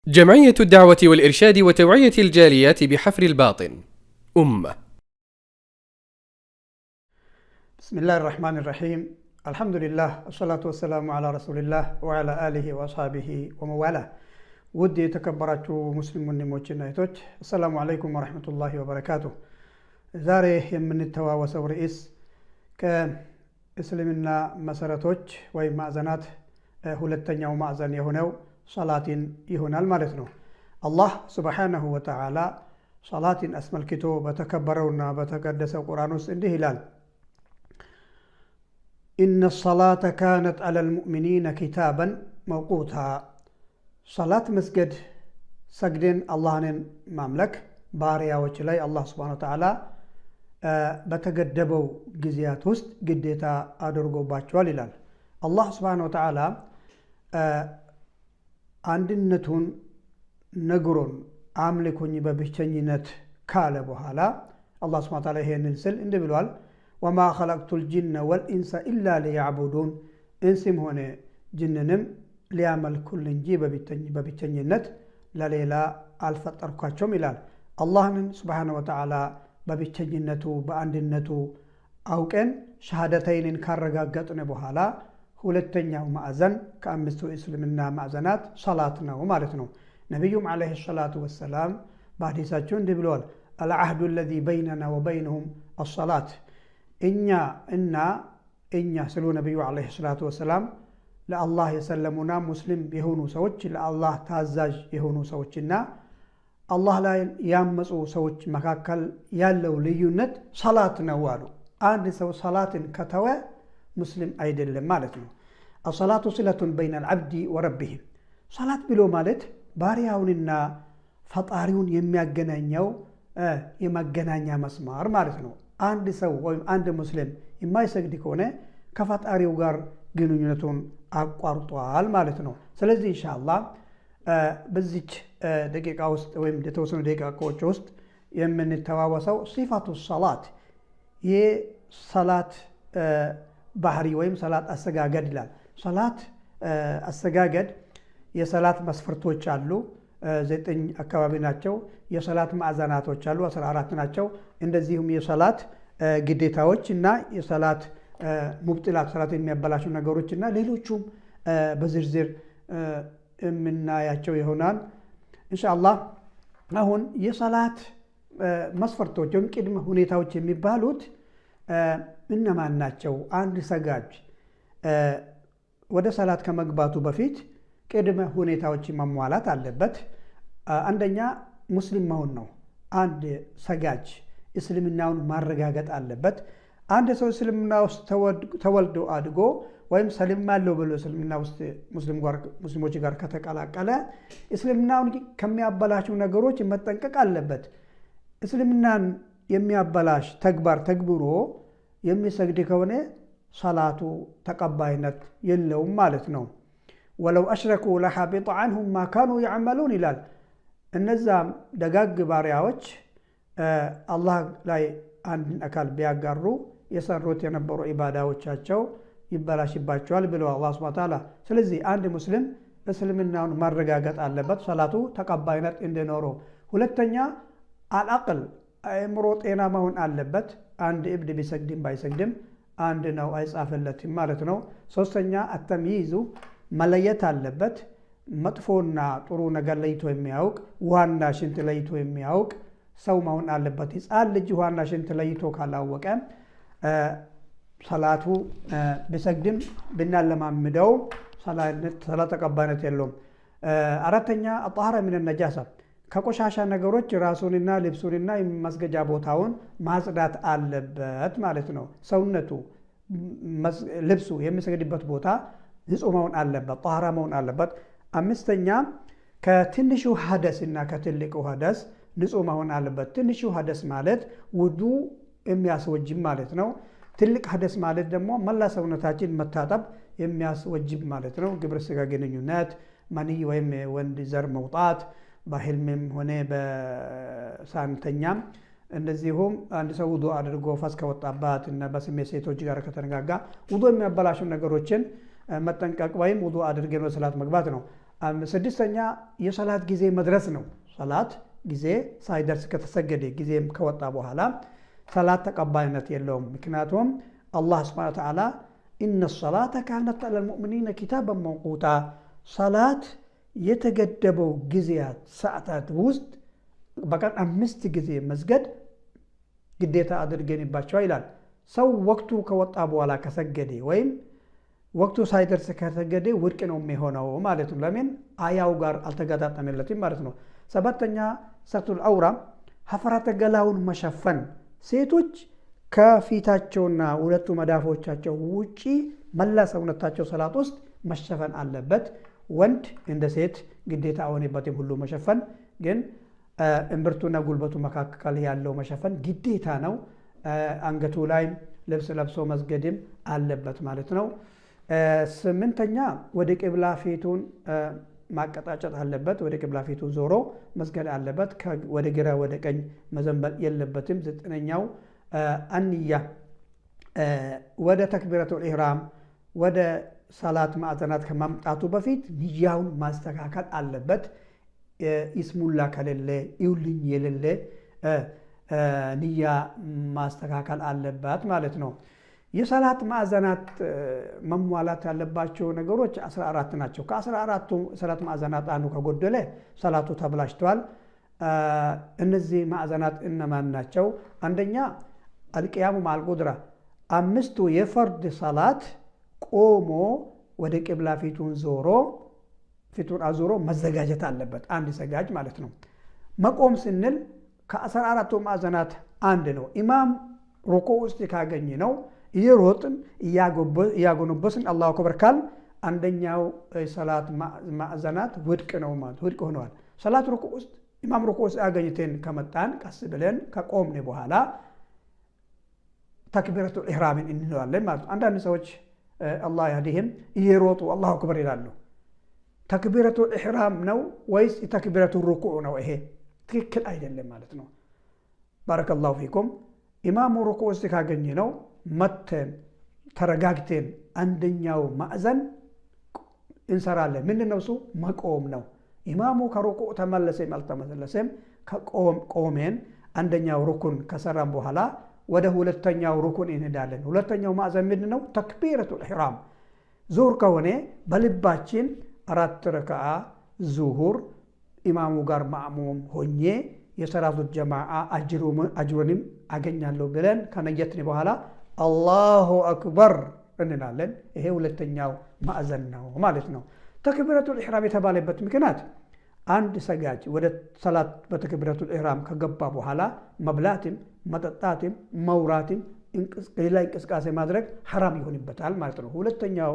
جمعية الدعوة والإرشاد وتوعية الجاليات بحفر الباطن أمة. بسم الله الرحمن الرحيم، الحمد لله والصلاة والسلام على رسول الله وعلى آله وأصحابه ومن والاه። ውድ የተከበራችሁ ሙስሊም ወንድሞችና እህቶች፣ አሰላሙ አለይኩም ወረሕመቱላሂ ወበረካቱ። ዛሬ የምንተዋወሰው ርዕስ ከእስልምና መሰረቶች ወይም ማዕዘናት ሁለተኛው ማዕዘን የሆነው ሰላትን ይሆናል ማለት ነው። አላህ ስብሓነሁ ወተዓላ ሰላትን አስመልክቶ በተከበረውና በተቀደሰው ቁርአን ውስጥ እንዲህ ይላል፦ ኢነ ሰላተ ካነት ዐለል ሙእሚኒነ ኪታበን መውቁታ። ሰላት መስገድ፣ ሰግደን አላህንን ማምለክ ባሪያዎች ላይ አላህ ስብሓነ ወተዓላ በተገደበው ጊዜያት ውስጥ ግዴታ አድርጎባቸዋል ይላል። አላህ ስብሓነ ወተዓላ አንድነቱን ነግሮን አምልኩኝ በብቸኝነት ካለ በኋላ አላህ ስብሓነ ወተዓላ ይሄንን ስል እንዲህ ብሏል፦ ወማ ኸለቅቱ ልጅነ ወልኢንሰ ኢላ ሊያዕቡዱን፣ እንስም ሆነ ጅንንም ሊያመልኩልኝ እንጂ በብቸኝነት ለሌላ አልፈጠርኳቸውም ይላል። አላህንን ስብሓነ ወተዓላ በብቸኝነቱ በአንድነቱ አውቀን ሸሃደተይንን ካረጋገጥን በኋላ ሁለተኛው ማዕዘን ከአምስቱ እስልምና ማዕዘናት ሰላት ነው ማለት ነው። ነቢዩም ዓለይሂ ሰላቱ ወሰላም በሐዲሳቸው እንዲህ ብለዋል፦ አልዓህዱ አለዚ በይነና ወበይነሁም አሰላት። እኛ እና እኛ ስሉ ነቢዩ ዓለይሂ ሰላቱ ወሰላም ለአላህ የሰለሙና ሙስሊም የሆኑ ሰዎች፣ ለአላህ ታዛዥ የሆኑ ሰዎችና አላህ ላይ ያመፁ ሰዎች መካከል ያለው ልዩነት ሰላት ነው አሉ። አንድ ሰው ሰላትን ከተወ ሙስሊም አይደለም ማለት ነው። አሰላቱ ሲለቱን በይነ አልዓብዲ ወረቢህ። ሰላት ብሎ ማለት ባሪያውንና ፈጣሪውን የሚያገናኘው የመገናኛ መስመር ማለት ነው። አንድ ሰው ወይም አንድ ሙስሊም የማይሰግድ ከሆነ ከፈጣሪው ጋር ግንኙነቱን አቋርጧል ማለት ነው። ስለዚህ ኢንሻአላህ በዚች ደቂቃ ውስጥ ወይም የተወሰኑ ደቂቃዎች ውስጥ የምንተዋወሰው ሲፋቱ ሰላት፣ የሰላት ባህሪ ወይም ሰላት አሰጋገድ ይላል። ሰላት አሰጋገድ የሰላት መስፈርቶች አሉ፣ 9 አካባቢ ናቸው። የሰላት ማዕዘናቶች አሉ፣ 14 ናቸው። እንደዚሁም የሰላት ግዴታዎች እና የሰላት ሙብጢላት፣ ሰላት የሚያበላሹ ነገሮች እና ሌሎቹም በዝርዝር የምናያቸው ይሆናል ኢንሻአላህ። አሁን የሰላት መስፈርቶች ወይም ቅድመ ሁኔታዎች የሚባሉት እነማን ናቸው? አንድ ሰጋጅ ወደ ሰላት ከመግባቱ በፊት ቅድመ ሁኔታዎች መሟላት አለበት። አንደኛ ሙስሊም መሆን ነው። አንድ ሰጋጅ እስልምናውን ማረጋገጥ አለበት። አንድ ሰው እስልምና ውስጥ ተወልዶ አድጎ ወይም ሰልማለሁ ብሎ እስልምና ውስጥ ሙስሊሞች ጋር ከተቀላቀለ እስልምናውን ከሚያበላሹ ነገሮች መጠንቀቅ አለበት። እስልምናን የሚያበላሽ ተግባር ተግብሮ የሚሰግድ ከሆነ ሰላቱ ተቀባይነት የለውም ማለት ነው። ወለው አሽረኩ ለሐቢጠ ዐንሁም ማ ካኑ ያዕመሉን ይላል። እነዛም ደጋግ ባሪያዎች አላህ ላይ አንድን አካል ቢያጋሩ የሰሩት የነበሩ ኢባዳዎቻቸው ይበላሽባቸዋል ብለዋል አላህ ሱብሓነሁ ወተዓላ። ስለዚህ አንድ ሙስሊም እስልምናውን ማረጋገጥ አለበት ሰላቱ ተቀባይነት እንዲኖረው። ሁለተኛ አልአቅል፣ አእምሮ ጤና መሆን አለበት። አንድ እብድ ቢሰግድም ባይሰግድም አንድ ነው፣ አይጻፍለትም ማለት ነው። ሶስተኛ አተምይዙ፣ መለየት አለበት። መጥፎና ጥሩ ነገር ለይቶ የሚያውቅ፣ ውሃና ሽንት ለይቶ የሚያውቅ ሰው መሆን አለበት። ሕፃን ልጅ ውሃና ሽንት ለይቶ ካላወቀ ሰላቱ ቢሰግድም ብናለማምደው ሰላት ተቀባይነት የለውም። አራተኛ አጣሃራ ሚነ ነጃሳ፣ ከቆሻሻ ነገሮች ራሱንና ልብሱንና የመስገጃ ቦታውን ማጽዳት አለበት ማለት ነው። ሰውነቱ፣ ልብሱ፣ የሚሰግድበት ቦታ ንጹህ መሆን አለበት፣ ጣሃራ መሆን አለበት። አምስተኛ ከትንሹ ሀደስ እና ከትልቁ ሀደስ ንጹህ መሆን አለበት። ትንሹ ሀደስ ማለት ውዱ የሚያስወጅብ ማለት ነው። ትልቅ ሀደስ ማለት ደግሞ መላ ሰውነታችን መታጠብ የሚያስወጅብ ማለት ነው። ግብረ ስጋ ግንኙነት፣ መኒይ ወይም ወንድ ዘር መውጣት በህልምም ሆነ በሳንተኛም፣ እንደዚሁም አንድ ሰው ውዱ አድርጎ ፈስ ከወጣባት እና በስሜት ሴቶች ጋር ከተነጋጋ ውዱ የሚያበላሹ ነገሮችን መጠንቀቅ ወይም ውዱ አድርገን ወደ ሰላት መግባት ነው። ስድስተኛ የሰላት ጊዜ መድረስ ነው። ሰላት ጊዜ ሳይደርስ ከተሰገደ ጊዜም ከወጣ በኋላ ሰላት ተቀባይነት የለውም። ምክንያቱም አላህ ስብሐነ ወተዓላ ኢነ ሰላተ ካነት ዐለል ሙእሚኒነ ኪታበን መውቁታ፣ ሰላት የተገደበው ጊዜያት ሰዓታት ውስጥ በቀን 5 ጊዜ መስገድ ግዴታ አድርገንባቸዋል ይላል። ሰው ወቅቱ ከወጣ በኋላ ከሰገደ ወይም ወቅቱ ሳይደርስ ከሰገደ ውድቅ ነው የሚሆነው ማለት ነው። ለምን አያው ጋር አልተገጣጠመለትም ማለት ነው። ሰባተኛ ሰቱል አውራ ሀፈራተ ገላውን መሸፈን፣ ሴቶች ከፊታቸውና ሁለቱ መዳፎቻቸው ውጪ መላ ሰውነታቸው ሰላት ውስጥ መሸፈን አለበት። ወንድ እንደ ሴት ግዴታ አይሆንበትም ሁሉ መሸፈን፣ ግን እምብርቱና ጉልበቱ መካከል ያለው መሸፈን ግዴታ ነው። አንገቱ ላይ ልብስ ለብሶ መስገድም አለበት ማለት ነው። ስምንተኛ ወደ ቂብላ ፊቱን ማቀጣጨት አለበት። ወደ ቂብላ ፊቱን ዞሮ መስገድ አለበት። ወደ ግራ ወደ ቀኝ መዘንበል የለበትም። ዘጠነኛው አንያ ወደ ተክቢረቱል ኢህራም ወደ ሰላት ማዕዘናት ከማምጣቱ በፊት ንያውን ማስተካከል አለበት። ይስሙላ ከሌለ ይውልኝ የሌለ ንያ ማስተካከል አለበት ማለት ነው። የሰላት ማዕዘናት መሟላት ያለባቸው ነገሮች 14 ናቸው። ከ14ቱ ሰላት ማዕዘናት አንዱ ከጎደለ ሰላቱ ተብላሽቷል። እነዚህ ማዕዘናት እነማን ናቸው? አንደኛ አልቅያሙ መዐል ቁድራ፣ 5ቱ የፈርድ ሰላት ቆሞ ወደ ቂብላ ፊቱን ዞሮ ፊቱን አዞሮ መዘጋጀት አለበት። አንድ ሰጋጅ ማለት ነው። መቆም ስንል ከ14ቱ ማዕዘናት አንድ ነው። ኢማም ሩኩዕ ውስጥ ካገኘ ነው እየሮጥን እያጎነበስን አላሁ አክበር ካል አንደኛው ሰላት ማዕዘናት ውድቅ ነው ማለት ውድቅ ሆነዋል። ሰላት ሩኩዕ ውስጥ ኢማም ሩኩዕ ውስጥ አገኝተን ከመጣን ቀስ ብለን ከቆምን በኋላ ተክቢረቱል ኢህራምን እንለዋለን ማለት ነው። አንዳንድ ሰዎች አላህ ያህዲህም እየሮጡ አላሁ አክበር ይላሉ። ተክቢረቱል ኢህራም ነው ወይስ ተክቢረቱል ሩኩዕ ነው? ይሄ ትክክል አይደለም ማለት ነው። ባረከላሁ ፊኩም። ኢማሙ ሩኩዕ ውስጥ ካገኘ ነው መተን ተረጋግተን አንደኛው ማዕዘን እንሰራለን። ምንድነው እሱ? መቆም ነው። ኢማሙ ከሩኩዕ ተመለሰም አልተመለሰም ከቆሜን አንደኛው ሩኩን ከሰራን በኋላ ወደ ሁለተኛው ሩኩን እንሄዳለን። ሁለተኛው ማዕዘን ምንድነው? ተክቢረቱል ኢህራም። ዙሁር ከሆነ በልባችን 4 ረክዓ ዙሁር ኢማሙ ጋር ማዕሙም ሆኜ የሰላቱ ጀማዓ አጅሩንም አገኛለሁ ብለን ከነየትን በኋላ አላሁ አክበር እንላለን። ይሄ ሁለተኛው ማዕዘን ነው ማለት ነው። ተክቢረቱል ኢህራም የተባለበት ምክንያት አንድ ሰጋጅ ወደ ሰላት በተክቢረቱል ኢህራም ከገባ በኋላ መብላትም መጠጣትም መውራትም ሌላ እንቅስቃሴ ማድረግ ሐራም ይሆንበታል ማለት ነው። ሁለተኛው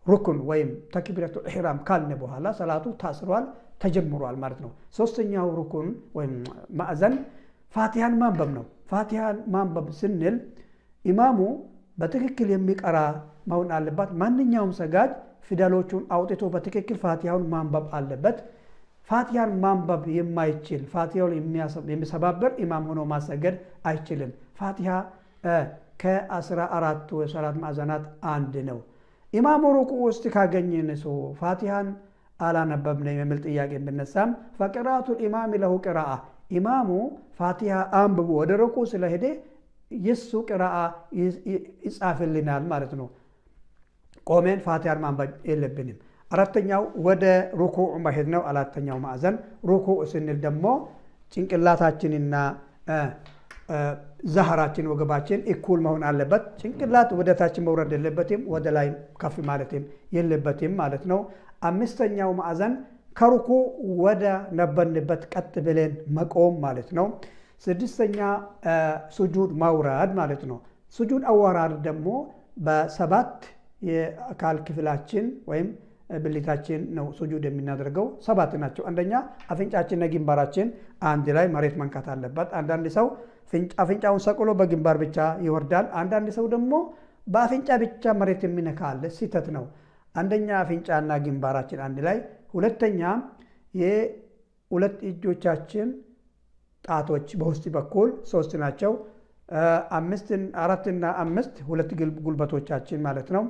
ሩኩን ወይም ተክቢረቱል ኢህራም ካልነ በኋላ ሰላቱ ታስሯል ተጀምሯል ማለት ነው። ሶስተኛው ሩኩን ወይም ማዕዘን ፋቲሃን ማንበብ ነው። ፋቲሃን ማንበብ ስንል ኢማሙ በትክክል የሚቀራ መሆን አለበት። ማንኛውም ሰጋጅ ፊደሎቹን አውጥቶ በትክክል ፋቲሃውን ማንበብ አለበት። ፋቲሃን ማንበብ የማይችል ፋቲሃውን የሚሰባብር ኢማም ሆኖ ማሰገድ አይችልም። ፋቲሃ ከ14ቱ የሰላት ማዕዘናት አንድ ነው። ኢማሙ ሩኩዕ ውስጥ ካገኘን ሰው ፋቲሃን አላነበብንም የሚል ጥያቄ ብነሳም ፈቅራቱል ኢማም ለሁ ቅራአ፣ ኢማሙ ፋቲሃ አንብቦ ወደ ሩኩዕ ስለሄደ የሱ ቅራአ ይጻፍልናል ማለት ነው። ቆሜን ፋቲሃን ማንበብ የለብንም። አራተኛው ወደ ሩኩዕ መሄድ ነው። አራተኛው ማዕዘን ሩኩዕ ስንል ደግሞ ጭንቅላታችንና ዛህራችን ወገባችን እኩል መሆን አለበት። ጭንቅላት ወደ ታች መውረድ የለበትም፣ ወደ ላይ ከፍ ማለትም የለበትም ማለት ነው። አምስተኛው ማዕዘን ከሩኩዕ ወደ ነበርንበት ቀጥ ብለን መቆም ማለት ነው። ስድስተኛ ሱጁድ ማውረድ ማለት ነው። ሱጁድ አወራረድ ደግሞ በ7 የአካል ክፍላችን ወይም ብልታችን ነው ሱጁድ የምናደርገው። 7 ናቸው። አንደኛ አፍንጫችንና ግንባራችን አንድ ላይ መሬት መንካት አለበት። አንዳንድ ሰው አፍንጫውን ሰቅሎ በግንባር ብቻ ይወርዳል። አንዳንድ ሰው ደግሞ በአፍንጫ ብቻ መሬት የሚነካ አለ። ስህተት ነው። አንደኛ አፍንጫና ግንባራችን አንድ ላይ፣ ሁለተኛ የሁለት እጆቻችን ጣቶች በውስጥ በኩል 3 ናቸው። 4 እና 5 ሁለት ጉልበቶቻችን ማለት ነው።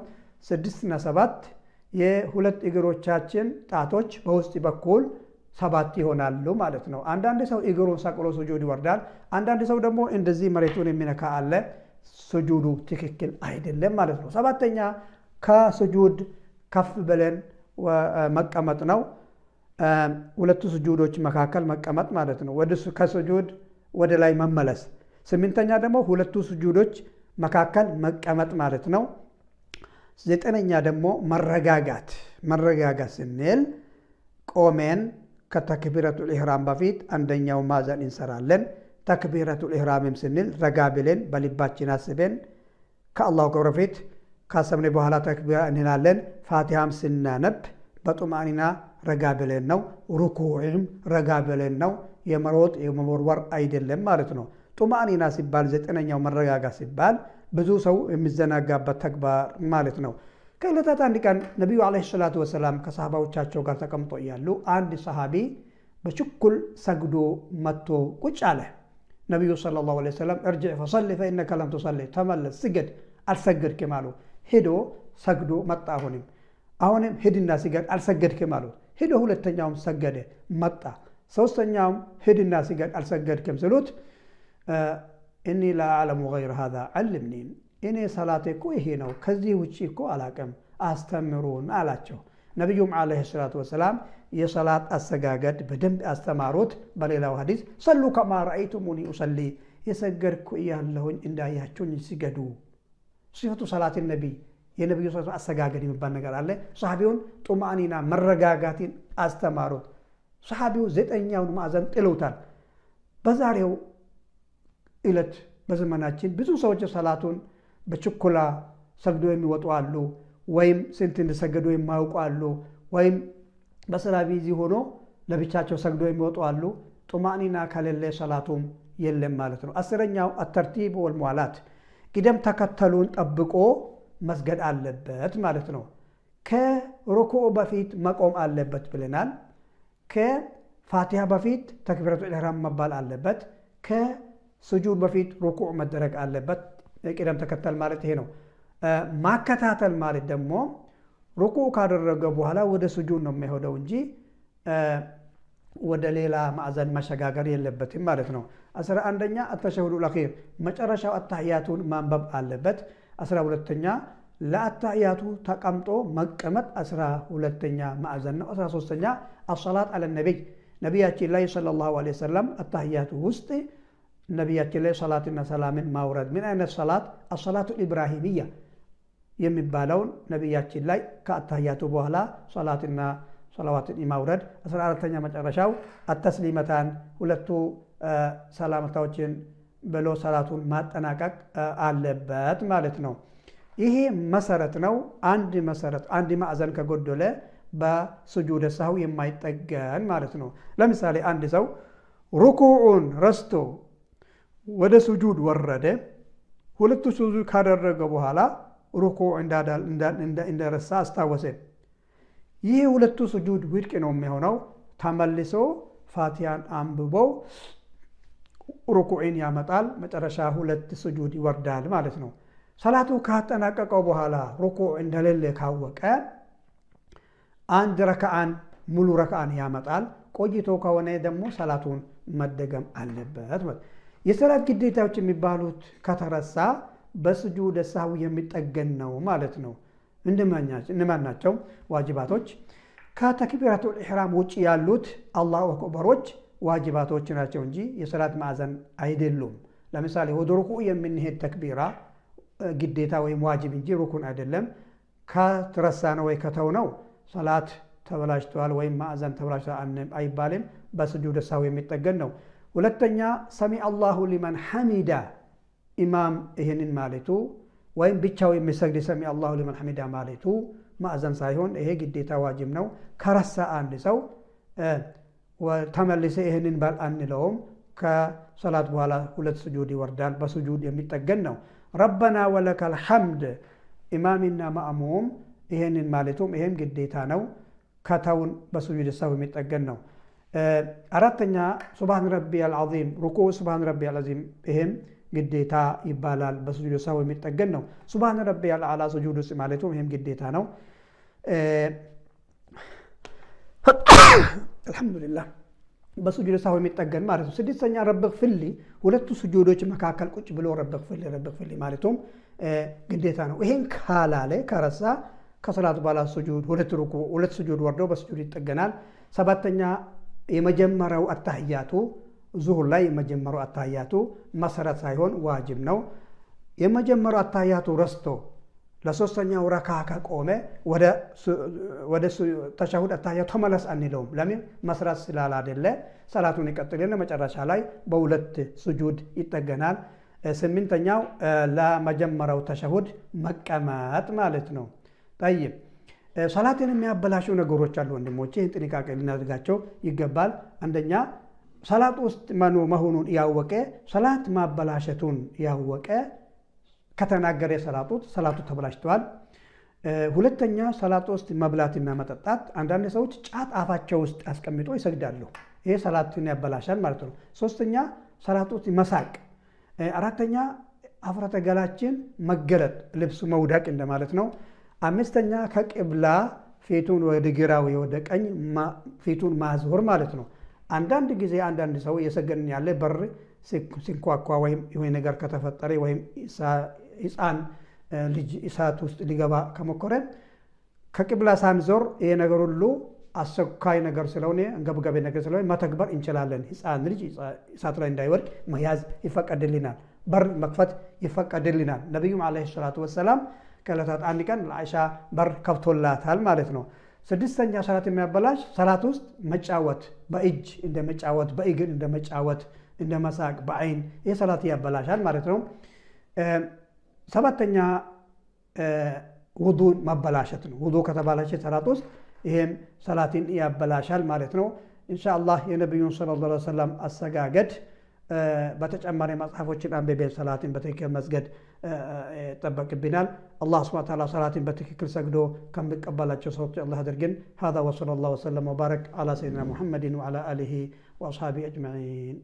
6 እና 7 የሁለት እግሮቻችን ጣቶች በውስጥ በኩል 7 ይሆናሉ ማለት ነው። አንዳንድ ሰው እግሩን ሰቅሎ ስጁድ ይወርዳል። አንዳንድ ሰው ደግሞ እንደዚህ መሬቱን የሚነካ አለ። ስጁዱ ትክክል አይደለም ማለት ነው። 7ኛ ከስጁድ ከፍ ብለን መቀመጥ ነው። ሁለቱ ስጁዶች መካከል መቀመጥ ማለት ነው። ከስጁድ ወደ ላይ መመለስ። 8ኛ ደግሞ ሁለቱ ስጁዶች መካከል መቀመጥ ማለት ነው። 9ኛ ደግሞ መረጋጋት። መረጋጋት ስንል ቆመን ከተክቢረቱል ኢህራም በፊት አንደኛው ማዕዘን እንሰራለን። ተክቢረቱል ኢህራምም ስንል ረጋ ብለን በልባችን አስበን ከአላሁ አክበር በፊት ካሰብን በኋላ ተክቢራ እንላለን። ፋቲሃም ስናነብ በጡማኒና ረጋ ብለን ነው። ሩኩዕም ረጋ ብለን ነው። የመሮጥ የመወርወር አይደለም ማለት ነው። ጡማኒና ሲባል 9ኛው መረጋጋት ሲባል ብዙ ሰው የሚዘናጋበት ተግባር ማለት ነው። ከዕለታት አንድ ቀን ነብዩ አለይሂ ሰላቱ ወሰላም ከሰሃባዎቻቸው ጋር ተቀምጦ እያሉ አንድ ሰሃቢ በችኩል ሰግዶ መጥቶ ቁጭ አለ። ነብዩ ሰለላሁ ዐለይሂ ወሰለም እርጅዕ ፈሰሊ ፈኢነከ ለም ቱሰሊ፣ ተመለስ ስገድ፣ አልሰገድክም አሉ። ሄዶ ሰግዶ መጣ። አሁንም ሂድና ስገድ፣ አልሰገድክም አሉት። ሄዶ ሁለተኛውም ሰገደ መጣ። ሶስተኛውም ሂድና ስገድ፣ አልሰገድክም ሲሉት እኒ ላ አዕለሙ ገይረ ሃዛ ዐልምኒ፣ እኔ ሰላቴ እኮ ይሄ ነው፣ ከዚህ ውጪ እኮ አላቅም፣ አስተምሩን አላቸው። ነቢዩም ዓለይሂ ሰላቱ ወሰላም የሰላት አሰጋገድ በደንብ አስተማሩት። በሌላው ሐዲስ ሰሉ ከማ ረአይቱሙኒ ኡሰሊ፣ የሰገድኩ እያለሁኝ እንዳያችሁኝ ሲገዱ። ሲፈቱ ሰላት ነቢይ፣ የነቢዩ ሰላት አሰጋገድ የሚባል ነገር አለ። ሰሃቢውን ጡማኒና መረጋጋትን አስተማሩት። ሰሃቢው 9ኛውን ማዕዘን ጥለውታል። በዛሬው ዕለት በዘመናችን ብዙ ሰዎች ሰላቱን በችኮላ ሰግዶ የሚወጡ አሉ፣ ወይም ስንት እንደሰገዱ የማያውቁ አሉ፣ ወይም በስራ busy ሆኖ ለብቻቸው ሰግዶ የሚወጡ አሉ። ጡማኒና ከሌለ ሰላቱም የለም ማለት ነው። 10ኛው الترتيب والموالاة፣ ቅደም ተከተሉን ጠብቆ መስገድ አለበት ማለት ነው። ከሩኩዕ በፊት መቆም አለበት ብለናል። ከፋቲሃ በፊት ተክቢረቱል ኢህራም መባል አለበት። ከስጁድ በፊት ሩኩዕ መደረግ አለበት። ቅደም ተከተል ማለት ይሄ ነው። ማከታተል ማለት ደግሞ ሩኩዕ ካደረገ በኋላ ወደ ስጁድ ነው የሚሄደው እንጂ ወደ ሌላ ማዕዘን መሸጋገር የለበትም ማለት ነው። 11ኛ التشهد الأخير፣ መጨረሻው አታህያቱን ማንበብ አለበት። 12ኛ ለአታህያቱ ተቀምጦ መቀመጥ 12ኛ ማዕዘን ነው። 13ኛ الصلاة على النبي፣ ነቢያችን ላይ ሰለላሁ ዐለይሂ ወሰለም አታህያቱ ውስጥ ነቢያችን ላይ ሰላትና ሰላምን ማውረድ። ምን አይነት ሰላት? الصلاة الإبراهيمية የሚባለውን ነቢያችን ላይ ከአታህያቱ በኋላ ሰላትና ሰላዋትን ማውረድ። 14ኛ መጨረሻው التسليمتان፣ ሁለቱ ሰላምታዎችን ብሎ ሰላቱን ማጠናቀቅ አለበት ማለት ነው። ይሄ መሰረት ነው። አንድ መሰረት አንድ ማዕዘን ከጎደለ በስጁደ ሰህው የማይጠገን ማለት ነው። ለምሳሌ አንድ ሰው ሩኩዑን ረስቶ ወደ ስጁድ ወረደ። ሁለቱ ስጁድ ካደረገ በኋላ ሩኩዕ እንደረሳ አስታወሰ። ይህ ሁለቱ ስጁድ ውድቅ ነው የሚሆነው። ተመልሶ ፋቲሃን አንብቦ ሩኩዕን ያመጣል። መጨረሻ ሁለት ስጁድ ይወርዳል ማለት ነው። ሰላቱ ካጠናቀቀው በኋላ ሩኩዕ እንደሌለ ካወቀ አንድ ረክዓን ሙሉ ረክዓን ያመጣል። ቆይቶ ከሆነ ደግሞ ሰላቱን መደገም አለበት። የሰላት ግዴታዎች የሚባሉት ከተረሳ በስጁደ ሰህው የሚጠገን ነው ማለት ነው። እነማን ናቸው ዋጅባቶች? ከተክቢረቱል ኢህራም ውጪ ያሉት አላሁ አክበሮች ዋጅባቶች ናቸው እንጂ የሰላት ማዕዘን አይደሉም። ለምሳሌ ወደ ሩኩዕ የምንሄድ ተክቢራ ግዴታ ወይም ዋጅብ እንጂ ሩኩን አይደለም። ከተረሳ ነው ወይ ከተው ነው ሰላት ተበላሽቷል ወይም ማዕዘን ተበላሽቷል አይባልም። በስጁደ ሰህው የሚጠገን ነው። ሁለተኛ ሰሚ አላሁ ሊመን ሐሚዳ፣ ኢማም ይሄንን ማለቱ ወይም ብቻው የሚሰግድ ሰሚ አላሁ ሊመን ሐሚዳ ማለቱ ማዕዘን ሳይሆን ይሄ ግዴታ ዋጅብ ነው። ከረሳ አንድ ሰው ተመልሰ ይሄንን ባል አንለውም። ከሰላት በኋላ ሁለት ስጁድ ይወርዳል። በስጁድ የሚጠገን ነው። ረበና ወለከል ሐምድ ኢማምና ማእሙም ይሄንን ማለቱም ይሄም ግዴታ ነው። ከተውን በስጁድ ሰህው የሚጠገን ነው። አራተኛ ሱብሃን ረቢየል ዐዚም፣ ሩኩዕ ሱብሃን ረቢየል ዐዚም ይሄም ግዴታ ይባላል። በስጁድ ሰህው የሚጠገን ነው። ሱብሃን ረቢየል አዕላ ስጁድ ውስጥ ማለቱም ይሄም ግዴታ ነው። አልሐምዱሊላህ በሱጁድ ሳሁ የሚጠገን ማለት ነው። ስድስተኛ رب اغفر لي፣ ሁለቱ ሱጁዶች መካከል ቁጭ ብሎ رب اغفر لي رب اغفر لي ማለቱም ግዴታ ነው። ይሄን ካላለ ከረሳ ከሰላት በኋላ ሱጁድ ሁለት ሩኩ ሁለት ሱጁድ ወርዶ በሱጁድ ይጠገናል። ሰባተኛ የመጀመሪያው አታህያቱ ዙሁር ላይ የመጀመሪያው አታህያቱ መሰረት ሳይሆን ዋጅብ ነው። የመጀመሪያው አታህያቱ ረስቶ ለሶስተኛው ረካ ከቆመ ወደ ተሸሁድ አታህያቱ ተመለስ አንለውም። ለምን? መስራት ስላላደለ ሰላቱን ይቀጥልና መጨረሻ ላይ በሁለት ሱጁድ ይጠገናል። ስምንተኛው ለመጀመሪያው ተሸሁድ መቀመጥ ማለት ነው። ጠይብ፣ ሰላትን የሚያበላሹ ነገሮች አሉ ወንድሞቼ፣ ይህን ጥንቃቄ ልናደርጋቸው ይገባል። አንደኛ ሰላት ውስጥ መሆኑን ያወቀ፣ ሰላት ማበላሸቱን ያወቀ ከተናገረ ሰላቱ ተበላሽተዋል። ሁለተኛ ሰላት ውስጥ መብላትና መጠጣት። አንዳንድ ሰዎች ጫት አፋቸው ውስጥ አስቀምጦ ይሰግዳሉ። ይሄ ሰላትን ያበላሻል ማለት ነው። ሶስተኛ ሰላት ውስጥ መሳቅ። አራተኛ አፍረተ ገላችን መገለጥ፣ ልብሱ መውደቅ እንደማለት ነው። አምስተኛ ከቅብላ ፊቱን ወደ ግራ ወይ ወደ ቀኝ ፊቱን ማዞር ማለት ነው። አንዳንድ ጊዜ አንዳንድ ሰው እየሰገድን ያለ በር ሲንኳኳ ወይም የሆነ ነገር ከተፈጠረ ወይም ሕፃን ልጅ እሳት ውስጥ ሊገባ ከሞከረ ከቅብላ ሳንዞር ይሄ ነገር ሁሉ አስቸኳይ ነገር ስለሆነ፣ አንገብጋቢ ነገር ስለሆነ መተግበር እንችላለን። ሕፃን ልጅ እሳት ላይ እንዳይወድቅ መያዝ ይፈቀድልናል። በር መክፈት ይፈቀድልናል። ነቢዩም ዓለይሂ ሰላቱ ወሰላም ከዕለታት አንድ ቀን ለአይሻ በር ከፍቶላታል ማለት ነው። ስድስተኛ ሰላት የሚያበላሽ ሰላት ውስጥ መጫወት፣ በእጅ እንደ መጫወት፣ በእግር እንደ መጫወት፣ እንደ መሳቅ፣ በአይን፣ ይህ ሰላት ያበላሻል ማለት ነው። ሰባተኛ ውዱን ማበላሸት ነው። ውዱ ከተባላሸ ሰላት ውስጥ ይሄም ሰላትን ያበላሻል ማለት ነው። ኢንሻአላህ የነቢዩን ሰለላሁ ዐለይሂ ወሰለም አሰጋገድ በተጨማሪ መጽሐፎችን አንብበን ሰላትን በትክክል መስገድ ይጠበቅብናል። አላህ ሱብሓነሁ ወተዓላ ሰላትን በትክክል ሰግዶ ከሚቀበላቸው ሰዎች አላህ አድርገን። ሀዛ ወሰለላሁ ወሰለም ወባረክ ዐላ ሰይዲና ሙሐመድን ወዐላ አሊሂ ወአስሐቢሂ አጅመዒን።